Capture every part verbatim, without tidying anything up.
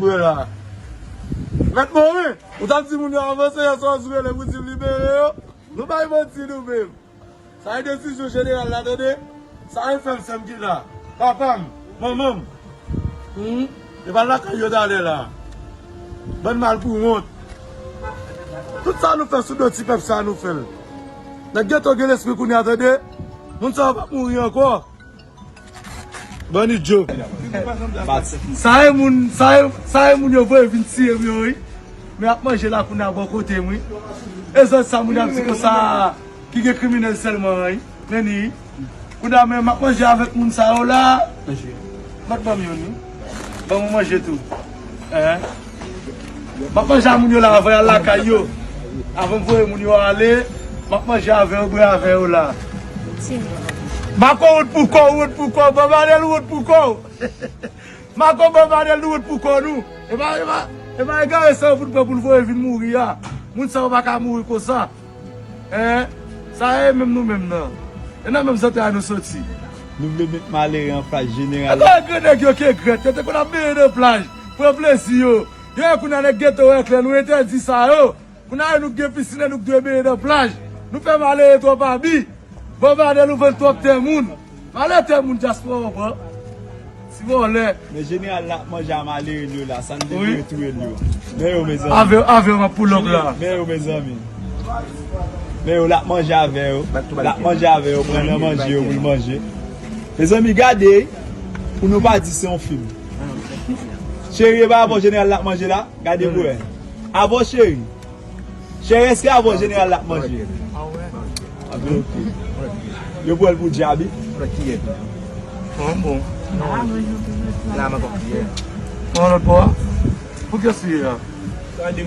Mwen la. Mèt Morin, ou t ap di moun yo avanse, yè swa w rele pou di m libere yo. Nou bay manti nou menm. Sa e desizyon jeneral la, tande. Sa e fè m, sè m ki la. Papa m, manman m. Hmm? E pa lakay yo talè la. Bann mal pou wont. Tout sa nou fè sou do ti pèp sa nou fè l. Nèg geto gen lespri kounye a, tande. Moun sa yo p ap mouri ankò. Bann idyo. Sa e moun, sa e, sa e moun yo voye vin tiye m yo, wi. Men ap manje la kounye a bò kote m, wi. E zòt sa moun ap di konsa ki gen kriminèl sèlman, wi. Men ni, wi. Kounye a men m ap manje avèk moun sa yo la. Manje. Mèt ban m youn, wi. Ban mwen manje tou. Hein? M ap manje a moun yo la avan y al lakay yo. Avan m voye moun yo ale, m ap manje avè yo, bwè avè yo la. Mako, wont pou kò w, wont pou kò w, Banm Adèl, wont pou kò w. Mako, Banm Adèl, nou wont pou kò nou. E pa, e pa, e pa egare sa yo pou n pran pou n voye vin mouri a. Moun sa yo pa ka mouri konsa. Hein? Sa e menm nou menm nan. E nan menm zantray nou soti. Nou vle met malere an plas jeneral. Akoz grenn nèg yo ki egrèt, yo te konn ap benyen nan plaj, pran plezi yo. Yo, kounye a nèg geto wè klè, nou entèdi sa yo. Kounye a nou k gen pisin an, nou k dwe benyen nan plaj. Nou fè malere twòp abi. Banm Adèl, ou vann twòp tè moun. Valè tè moun dyaspora w pran. Ti vòlè. Men jeneral la ap manje a malere l yo la, sa n te vle touye l yo. Men yo, mezanmi. Avè, avè, m ap pou lòk la. Men yo, mezanmi. Men yo, l ap manje avè yo. L ap manje avè yo, pran nan manje yo pou l manje. Mezanmi, gade, pou nou pa di se yon fim. Cheri, e pa avè w jeneral la ap manje la? Gade pou wè. Avè w, cheri. Cheri, èske avè w jeneral la ap manje? Ah, ok. Yo pran l pou dyab, wi. Bon, bon. La, m ankò kiyè. Yon lòt bò a? Pou kiyès li ye a?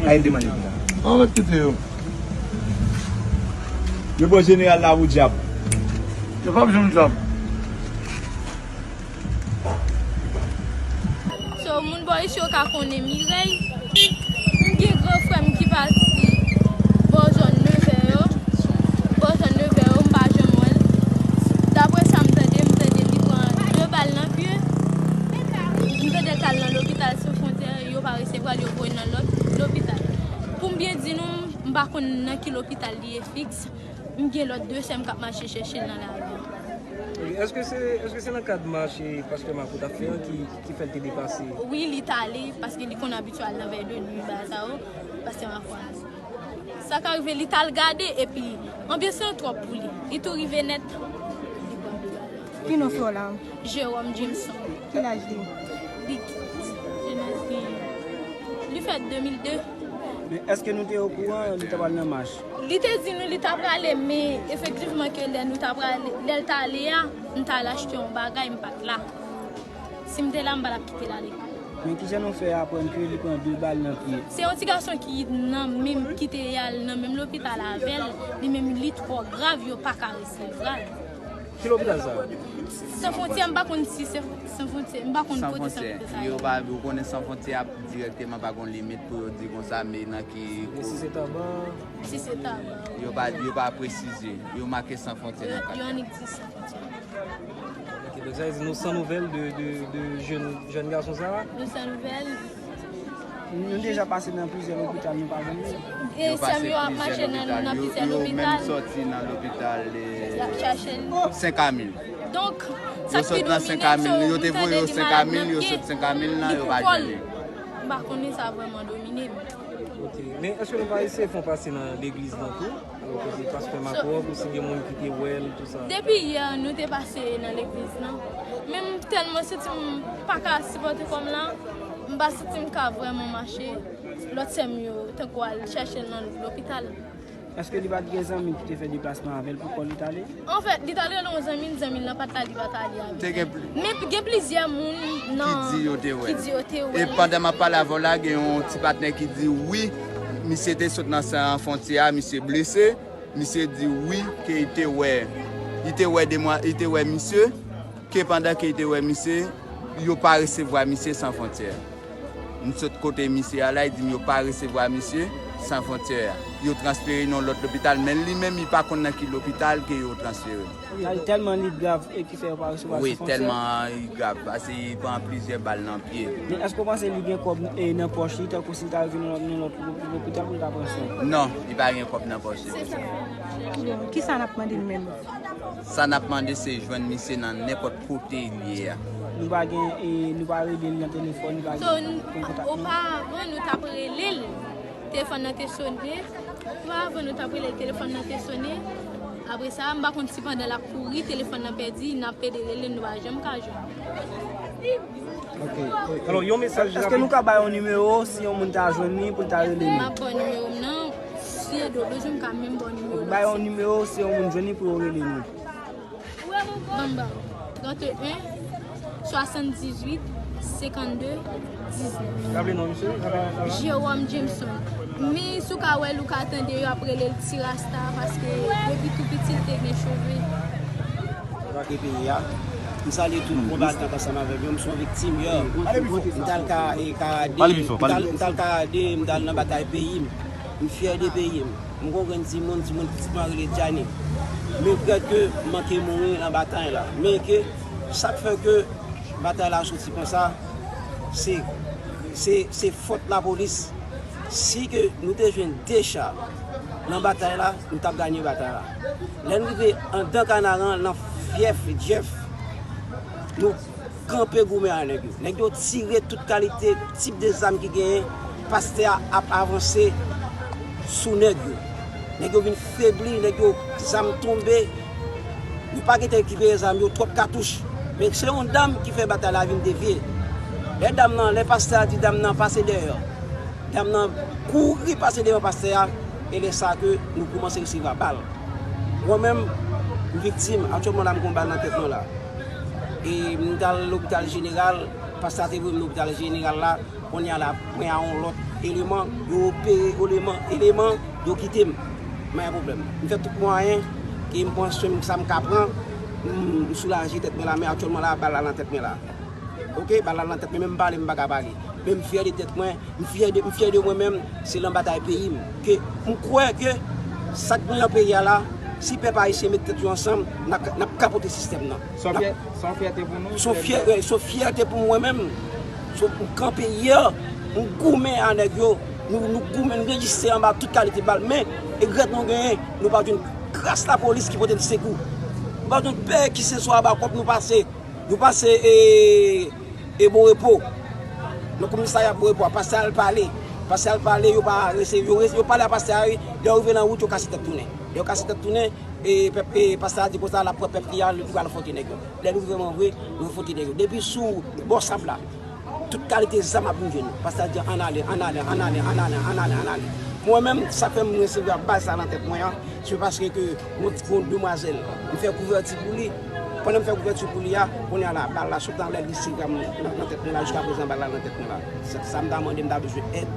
Ay, demande pou la. An, mèt kite yo. Yo pran jeneral la pou dyab. Yo p ap janm dyab. So, moun bò isit yo ka konnen Mirèy. M gen gran frè m ki pati bò zòn Nevè yo. Bò zòn Nevè yo, m pa janm wè l. Daprè sa m tande, m tande li pran de bal nan pye. M tande l t al nan lopital San Fwontyè, yo pa resevwa l, yo voye l nan lòt lopital. Pou m byen di nou, m pa konn nan ki lopital li ye fiks. M gen lòt de sè m k ap mache chèche l nan lari. Ok, èske se, èske se nan kad mach, e, pastè Mako t ap fè an ki, ki fè l te deplase? Wi, li t ale, paske li konn abitye al nan vèy de nwi, bagay sa yo, pastè Mako ale. Sa ka rive, li t al gade, epi anbyans lan twòp pou li. Li tou rive nèt, li pran bagay la. Ki non frè w la? Jérôme Jameson. Ki laj li? Li, ki laj li? Li fèt de mil de. Men èske nou te okouran li ta pral nan mach? Li te di nou li ta prale, men efektivman ke lè nou ta prale, lè l t ale a, m t al achte yon bagay, m pa t la. Si m te la, m pa t ap kite l ale. Men kijan nou fè aprann ke li pran de bal nan pye? Se yon ti gason ki nan menm, ki te al nan menm lopital avè l, li menm li twò grav, yo pa ka resevwa l. Ki lopital sa? San Fwontyè, m pa konn si se San Fwontyè, m pa konn kote San Fwontyè sa ye. Yo pa, ou konnen San Fwontyè ap dirèkteman, pa gon limit pou yo di konsa, men nan ki... Men si se Taba? Si se Taba, wi. Yo pa, yo pa presize. Yo make San Fwontyè nan kat la. Yo annik di San Fwontyè. Ok, donk sa vle di nou san nouvèl de, de, de jèn, jèn gason sa a? Nou san nouvèl. Nou deja pase nan plizyè lopital, nou pa jwenn li. E sè m yo ap mache nan, nan plizyè lopital. Yo menm sòti nan lopital, e, Sen Kamil. Donk, sa k pi domine, yo te voye yo Sen Kamil, yo sot Sen Kamil nan, yo pa jwenn li. M pa konnen, sa vrèman domine m. Ok. Men èske nou pa eseye fè yon pase nan legliz lan tou? Kote pastè Mako, pou si gen moun ki te wè l, tou sa. Depi yè, nou te pase nan legliz lan. Men m tèlman santi m pa ka sipòte kò m la, m pa santi m ka vrèman mache. Lòt sè m yo, tankou al chèche l nan lopital. Èske li pa t gen zanmi ki te fè deplasman avè l pou kò li t ale? Anfèt, li t al rele yon zanmi l, zanmi l lan pa t la, li pa t ale avè l. Men gen plizyè moun nan ki di yo te wè l. E pandan m ap pale avè w la, gen yon ti patnè ki di wi, misye te sot nan San Fwontyè a, misye blese. Misye di wi, ke li te wè, li te wè demwa-, li te wè misye, ke pandan ke li te wè misye, yo pa resevwa misye San Fwontyè. M sot kote misye a la, li di m yo pa resevwa misye. San Fwontyè a. Yo transfere nan lòt lopital, men li menm li pa konn nan ki lopital ke yo transfere l. Tèlman li grav e ki fè yo pa resevwa Wi, San Fwontyè. Tèlman li grav, paske li pran plizyè bal nan pye. Men èske w panse li gen kòb e nan pòch li, tankou si l ta rive nan, nan lòt lop- lopital pou l ta pran swen? Non, li pa gen kòb nan pòch li. Bon, kisa n ap mande nou menm? Sa n ap mande se jwenn misye nan nenpòt kote li ye a. Nou pa gen, e, nou pa rele l nan telefòn, nou pa So, gen n- kontak li. Oparavan, nou t ap rele l. Telefòn nan te sone. Oparavan, nou t ap rele l, telefòn nan te sone. Apre sa, m pa konn si pandan l ap kouri, telefòn nan pèdi, n ap pede rele l, nou pa janm ka jwenn. Ok. Alò, yon mesaj Èske nou ka bay yon nimewo si yon moun ta jwenn li pou l ta rele nou? M ap ba w nimewo m nan. Si Edo bezwen, m ka menm ba w nimewo m. Bay yon nimewo si yon moun jwenn li pou yo rele nou. Ban m ba w. Trannteyen, swasanndizuit, senkannde, diznèf. Raple non misye wi, raple non sa la. Jérôme Jameson. Men si w ka wè l, ou ka tande yo ap rele l Ti Rasta paske depi tou piti l te gen cheve. Antre peyi a. M salye tout konbatan k ansanm avè m yo. M se yon viktim. M t al ka, e, ka de, m t al, m t al ka de, m t al nan batay peyi m. M fyè de peyi m. M gon grenn timoun, timoun pitit mwen rele Djani. M regrèt ke m manke mouri nan batay la. Men ke sa k fè ke batay la soti konsa, se, se, se fòt lapolis. Si ke nou te jwenn de cha nan batay la, nou t ap ganye batay la. Lè n rive anndan Kanaran, nan fyèf Jeff, nou kanpe goumen a nèg yo. Nèg yo tire tout kalite tip de zam ki genyen. Pastè a ap avanse sou nèg yo. Nèg yo vin febli, nèg yo zam tonbe. Yo pa gentan rekipere zam yo, twòp katouch. Men se yon dam ki fè batay la vin devye. Lè dam nan, lè pastè a di dam nan pase dèyè, dam nan kouri pase devan pastè a, e lè sa ke nou koumanse resevwa bal. Mwen menm, m viktim, aktyèlman la m gon bal nan tèt mwen la. E m t al lopital jeneral, pastè a te voye m lopital jeneral la, kounye a la, mwen a yon lòt eleman, yo opere eleman, eleman, yo kite m. Mwen gen pwoblèm. M fè tout mwayen ke m pran swen m, sa m ka pran, m, m soulaje tèt mwen la, men aktyèlman la, bal la nan tèt mwen la. Oke, bal la nan tèt mwen, menm pale, m pa ka pale. Men m fyè de tèt mwen, m fyè de, m fyè de mwen menm, se nan batay peyi m. Ke m kwè ke sa k gen nan peyi a la, si pèp ayisyen met tèt yo ansanm, n ap, n ap ka pote sistèm nan. Se yon fyè- se yon fyète pou nou? Se yon fyè- se yon fyète pou mwen menm. Se yon- m kanpe yè, m goumen a nèg yo. Nou, nou goumen, nou reziste anba tout kalite bal. Men, regrèt nou genyen, nou pa jwenn kras lapolis ki pote n sekou. Nou pa jwenn pè ki se swa ba kòb nou pase. Nou pase e, e Bon Repo. Nan komisarya Bon Repo a, pastè al pale. Pastè al pale, yo pa resevwa, yo, yo pale a pastè a, wi. Lè yo rive nan wout, yo kase tèt tounen. Lè yo kase tèt tounen, e, pèp, e pastè a di konsa, l ap pran pèp li a, li pral fòke nèg yo. Lè nou rive Manvre, nou fòke nèg yo. Depi sou bò sab la, tout kalite zam ap vin jwenn nou. Pastè a di, ann ale, ann ale, ann ale, ann ale, ann ale, ann ale. Mwen menm, sa k fè m resevwa bal sa nan tèt mwen an, se paske ke yon, yon demwazèl, m fè kouvèti pou li. Pandan m fè kouvèti pou li a, kounye a la, bal la sot anlè, li sere nan, nan tèt mwen la, jiskaprezan bal la nan tèt mwen la. Sa, sa m ta mande, m ta bezwen èd,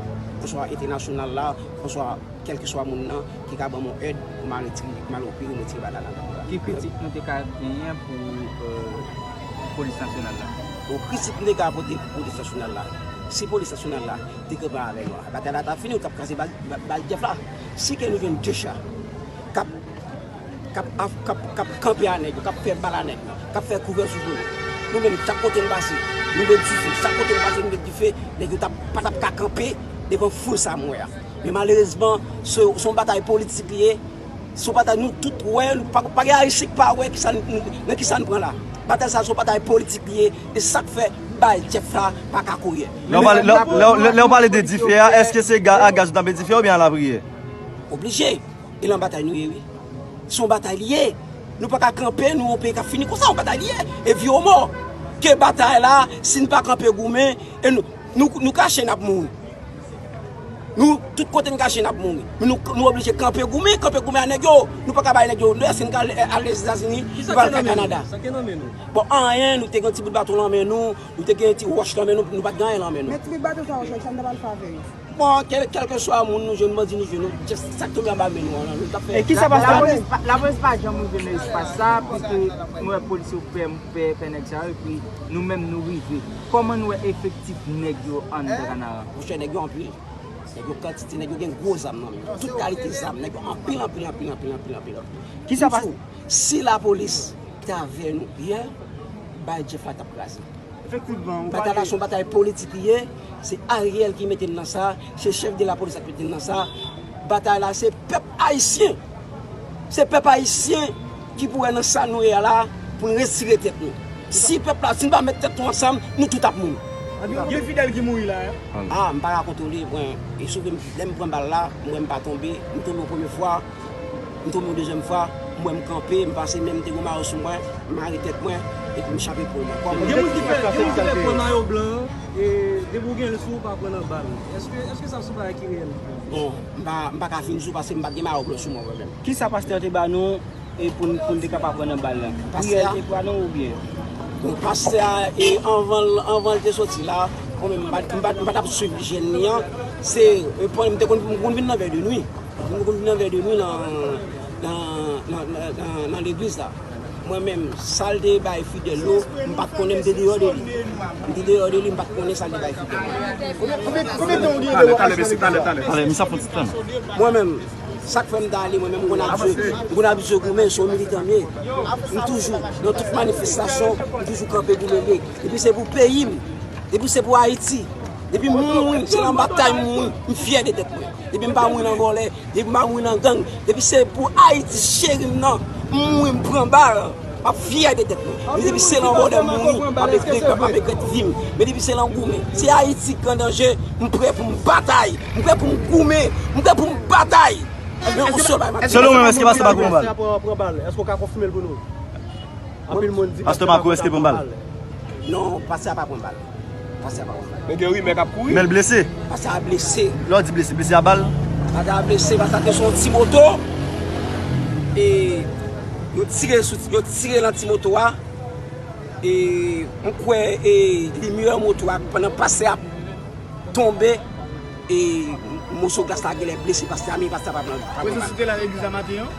oswa entènasyonal la, oswa kèlkeswa moun nan ki ka ban m yon èd pou m al retire, pou m al opere, m retire bal la nan tèt mwen la. Ki kritik nou te ka genyen pou, euh, polis nasyonal la? Bon, kritik m te ka pote pou polis nasyonal la, si polis nasyonal la te kanpe avè nou, batay la t ap fini, yo t ap kraze bal, bal, bal Jeff la. Si ke nou jwenn de cha k ap k ap, k ap, k ap kanpe a nèg yo, k ap fè bal a nèg yo, k ap fè kouvèti pou nou. Nou menm, chak kote n pase, nou met dife. Chak kote n pase, nou met dife. Nèg yo t ap, pa t ap ka kanpe devan foul sa m wè a. Men malerezman, se, se yon batay politik li ye. Se yon batay nou tout wè, nou pa, pa gen Ayisyen ki pa wè kisa n, nou, nan kisa n pran la. Batay sa, se yon batay politik li ye. E sa k fè bal Jeff la pa ka kouri. Lè w pale, lè, lè, lè, lè w pale de dife a, èske se ga-, a gaz ou t ap met dife a oubyen a lapriyè? Oblije. E nan batay nou ye, wi. Se yon batay li ye. Nou pa ka kanpe, nou yon peyi k ap fini konsa, yon batay li ye. E vi ou mò. Ke batay la, si n pa kanpe goumen, e nou, nou, nou kache, n ap mouri. Nou, tout kote n kache, n ap mouri. Men nou, nou oblije kanpe goumen, kanpe goumen a nèg yo. Nou pa ka bay nèg yo, nou èske n ka al, al Lèzetazini, nou pa al Kanada. Sa ki nan men nou? Bon, anyen, nou te gen ti bout baton nan men nou, nou te gen ti wòch nan men nou, nou pa t gen anyen nan men nou. Men ti bout baton sa yo, sa n ta pral fè avè yo? Bon, kèl, kèlkeswa moun nou jwenn, bandi nou jwenn, nou, just sa k tonbe anba men nou an, nou t ap fè. E kisa pastè a di? Lapolis pa, lapolis pa janm rive nan espas sa, pito nou wè polisye yo pè, pè, pè nèg sa yo, epi nou menm nou rive. Kòman nou wè efektif nèg yo anndan Kanara? Monchè, nèg yo anpil. Nèg yo kantite, nèg yo gen gwo zam nan men yo. Tout kalite zam, nèg yo anpil, anpil, anpil, anpil, anpil, anpil, anpil. Kisa pa- Di w, si lapolis te avè nou yè, bay Jeff la t ap kraze. Efektivman, ou Batay la pale. Se yon batay politik li ye, se Ariel ki mete n nan sa, se chèf de lapolis la ki mete n nan sa. Batay la se pèp ayisyen. Se pèp ayisyen ki pou wè nan sa nou ye a la, pou n retire tèt nou. Si pèp la, si n pa met tèt nou ansanm, nou tout ap mouri. Gen fidèl ki mouri la, hein? Ah, m pa ka kontwole, mwen, e sove m, lè m pran bal la, m wè m pa tonbe, m tonbe yon premye fwa, m tonbe yon dezyèm fwa, m wè m kanpe, m pase men m te gen yon mayo sou mwen, m mare tèt mwen, epi m chape poul mwen. Kòm Gen moun ki fè, gen moun ki fè pran mayo blan an, e depi w gen l sou ou, pa pran nan bal. Èske, èske sa se yon bagay ki reyèl? Bon, m pa, m pa ka fin di w paske m pa t gen mayo blan sou mwen, vrèman. Kisa pastè te ba nou e pou n, pou n te kapab pran nan bal la? Priyè l te ba nou oubyen? Bon, pastè a, e anvan l, anvan l te soti la, mwen menm, m pa, m pa, m pa t ap swiv jèn li an. Se, e, pwen m te konn, m konn vin nan vè de nwi. M konn vin nan vè de nwi nan, nan, nan, nan, nan, nan legliz la. Mwen menm, sa l te bay Fidel yo, m pa t konnen, m te deyò de li. M te deyò de li, m pa t konnen sa l te bay Fidel yo. Talè, talè, mesye, talè, talè. Talè, misye ap fè ti tan. Mwen menm, sa k fè m ta ale, mwen menm, m konn ap jwe, m konn ap jwe goumen, se yon militan m ye. M toujou, nan tout manifestasyon, m toujou kanpe goumen. Depi se pou peyi m, depi se pou Ayiti, depi m mouri, se nan batay m mouri, m fyè de tèt mwen. Depi m pa mouri nan vòlè, depi m pa mouri nan gang, depi se pou Ayiti cheri m nan, m mouri, m pran bal, m ap fyè de tèt mwen. Men depi se nan vòlè m mouri, m ap regrèt, m ap regrèt vi m. Men depi se nan goumen, si Ayiti k an danje, m prè pou m batay, m prè pou m goumen, m prè pou m batay. Men yon sèl bagay m ap di. Selon ou menm, èske pastè pa pran bal? Pastè pa pran bal. Èske w ka konfime l pou nou? Anpil moun di pastè Marco, èske pran bal? Non, pastè a pa pran bal. Pastè a pa pran bal. Men gen rimè k ap kouri. Men l blese. Pastè a blese. Lè w di blese, blese a bal? Pastè a blese, pastè a te sou yon ti moto. E yo tire sou, yo tire nan ti moto a. E m kwè, e limyè moto a, pandan pastè a tonbe, e moso glas la genlè blese pastè a, men pastè a pa pran, pa pran bal. Ou te la legliz la maten an?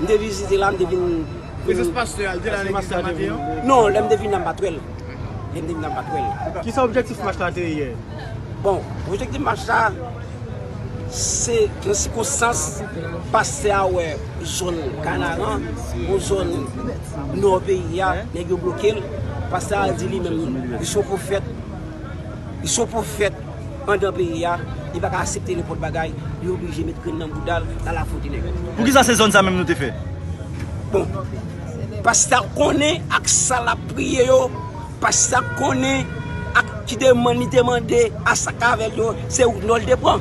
M te vizite la, m te vin. Prezans pastè a, li te la legliz la maten an? Non, lè m te vin la, m pa t wè l. Lè m te vin la, m pa t wè l. Kisa objektif mach la te ye yè? Bon, objektif mach la, se nan sikonstans pastè a wè zòn Kanaran, yon zòn nò peyi a, nèg yo bloke l. Pastè a di li menm, li se yon pwofèt, li se yon pwofèt anndan peyi a, li pa ka aksepte nenpòt bagay, li oblije met grenn nan bouda l, l al afwonte nèg yo. Poukisa se zòn sa menm nou te fè? Bon, pastè a konnen ak sa l ap priye yo, pastè a konnen ak ki demann li te mande a sa k avè l yo, se wout nò l te pran.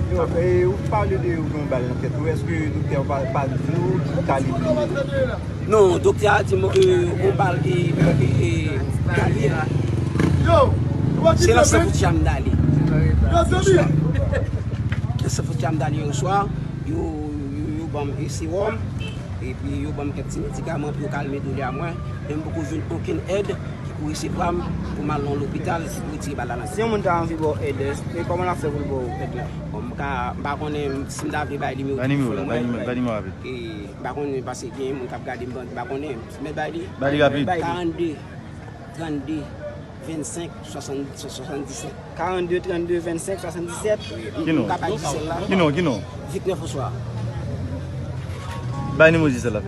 Yo, e, ou pale de yon bal nan tèt ou, èske doktè a pa, pa di w ki kalib li ye? Non, doktè a di m, e, yon bal, e, e, e, kalib. Se nan San Fouti a m t ale. Nan San Fouti a m t ale yè swa, yo, yo, yo ban m, e, sewòm, epi yo ban m kèk ti medikaman pou yo kalme doulè a mwen, men m poko jwenn okenn èd ki pou resevwa m pou m al nan lopital pou retire bal la nan tèt. Si yon moun ta anvi ba w èd, e kòman l ap fè pou l ba w èd la? Bon, m ka, m pa konnen si m ta vle bay nimewo telefòn mwen. Bay nimewo, bay nimewo rapid. E, m pa konnen paske gen moun k ap gade m, m pa konnen. Mèt bay li? Bay li rapid. Karannde, trannde, vennsenk, swasann, swasanndisèt. Karannde, trannde, vennsenk, swasanndisèt. Ki non? M ka bay Gisèl la. Ki non, ki non? Victor François. Bay nimewo Gisèl la.